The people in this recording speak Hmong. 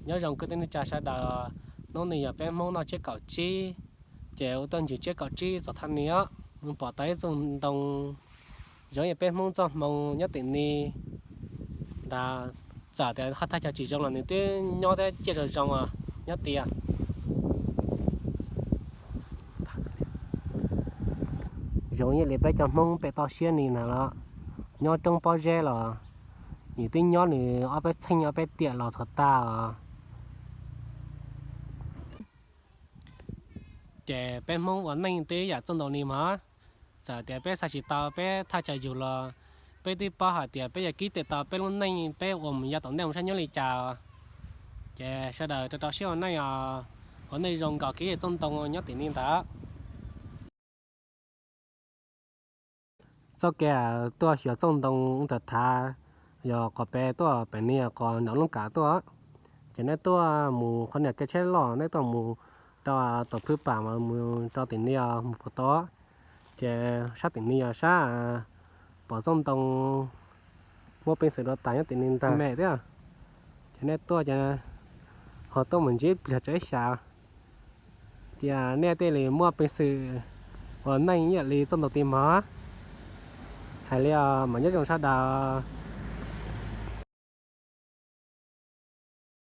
Nyob zoo kwv tij neej tsa sawv daws, hnub no yog peb Hmoob noj tsiab kaum tsib, ces ua tuaj ncig tsiab kaum tsib txog thaj ni os, pom tau ib txoj ntoo zoo yam peb Hmoob txoj hmoo nyob tim ni ntag. Txawm tias qhov thaj chaw tsis zoo los nws twb nyob thiab ciaj zoo zoo os nyob tias. Zoo ib yam li peb cov Hmoob pem toj siab ni ntag los, nyob roob pob zeb los nws twb nyob nws ob peb txheej ob peb tiam los txog tag os. Ces peb Hmoob ua neej twb yam txoj ntoo ni mas, txawm tias peb xav tsis tau peb thaj chaw yug los, peb twb paub hais tias peb yuav kib tes tau peb lub neej peb ua mus yav tom ntej mus saib nyob li cas. Ces sawv daws rau rau siab ua neej os, ua neej zoo nkaus kev yam txoj ntoo nyob tim ni ntawd. Txoj kev tuaj xyuas txoj ntoo ntawm thav, yog qhov pem tuaj pem ni qhov nram lub kav tuaj, ces neb tuaj mus qhov niag kev tsheb loj neb tuaj mus rau tom phwj pam mas mus rau tim ni mus puas tau. Ces sab tim ni yog sab pom txoj ntoo muaj peev xwm dua tas nyob tim ni ntag me thiab. Ces neb tuaj ces ho tuaj mus ntsib pliag tso ib xya, tias nej thiaj li muaj peev xwm ua neej ib yam li txoj ntoo ti mog. Hais li os mas nyob zoo sawv daws.